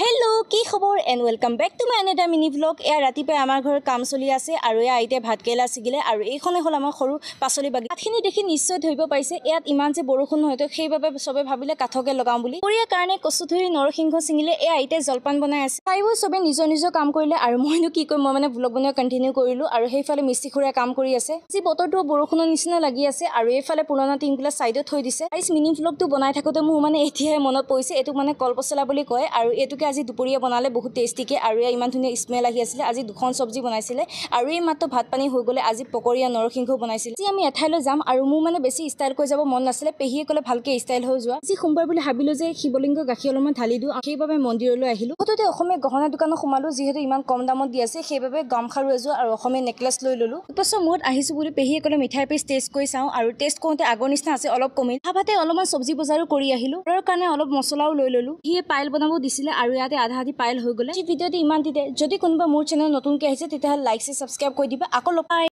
Hello', কি খবৰ and welcome back to my another mini vlog। এয়া ৰাতিপুৱাই আমাৰ ঘৰত কাম চলি আছে আৰু এয়া আইতাই ভাতকেৰেলা ছিগিলে আৰু এইখনে হ'ল আমাৰ সৰু পাচলি বাগিচা। কাঠখিনি দেখি নিশ্চয় ধৰিব পাৰিছে, ইয়াত ইমান যে বৰষুণ নহয়, সেইবাবে চবে ভাবিলে কাঠকে লগাওঁ বুলি। দুপৰীয়াৰ কাৰণে কচুথুৰি, নৰসিংহ ছিঙিলে। এয়া আইতাই জলপান বনাই আছে। খাই বৈ চবে নিজৰ নিজৰ কাম কৰিলে আৰু মইনো কি কৰিম, মই মানে ভ্লগ বনোৱা কণ্টিনিউ কৰিলোঁ আৰু সেইফালে মিস্ত্ৰী খুৰাই কাম কৰি আছে। আজি বতৰটো বৰষুণৰ নিচিনা লাগি আছে আৰু এইফালে পুৰণা টিংবিলাক ছাইডত থৈ দিছে। গাইজ, মিনি ভ্লগটো বনাই থাকোঁতে মোৰ মানে এতিয়াহে মনত পৰিছে, এইটোক মানে কলপচলা বুলি কয় আৰু এইটোকে আজি দুপৰীয়া বনালে বহুত টেষ্টিকে আৰু এয়া ইমান ধুনীয়া স্মেল আহি আছিলে। আজি দুখন চব্জি বনাইছিলে আৰু এই মাত্ৰ ভাত পানী হৈ গ'লে। আজি পকৰীয়া নৰসিংহ বনাইছিলে। আজি আমি এঠাইলৈ যাম আৰু মোৰ মানে বেছি ষ্টাইল কৰি যাব মন নাছিলে, পেহীয়ে ক'লে ভালকৈ ষ্টাইল হৈ যোৱা। আজি সোমবাৰ বুলি ভাবিলোঁ যে শিৱলিংগ গাখীৰ অলপমান ঢালি দিওঁ, সেইবাবে মন্দিৰলৈ আহিলোঁ। প্ৰথমতে অসমীয়া গহনা দোকানত সোমালোঁ, যিহেতু ইমান কম দামত দি আছে, সেইবাবে গামখাৰু এযোৰ আৰু অসমীয়া নেকলেছ লৈ ল'লোঁ। দুবছৰ মূৰত আহিছোঁ বুলি পেহীয়ে ক'লে মিঠাই পিচ টেষ্ট কৰি চাওঁ আৰু টেষ্ট কৰোঁতে আগৰ নিচিনা আছে, অলপ কমিল। ভাবাতে অলপমান চব্জি বজাৰো কৰি আহিলোঁ, ঘৰৰ কাৰণে অলপ মছলাও লৈ ল'লোঁ। সিয়ে পাইল বনাব দিছিলে আৰু ইয়াতে আধা আধি পাইল হৈ গ'লে। আজি ভিডিঅ'টো ইমান দিতে, যদি কোনোবা মোৰ চেনেল নতুনকৈ আহিছে, তেতিয়াহ'লে লাইক, ছাবস্ক্ৰাইব কৰি দিবা। আকৌ লগ পাই।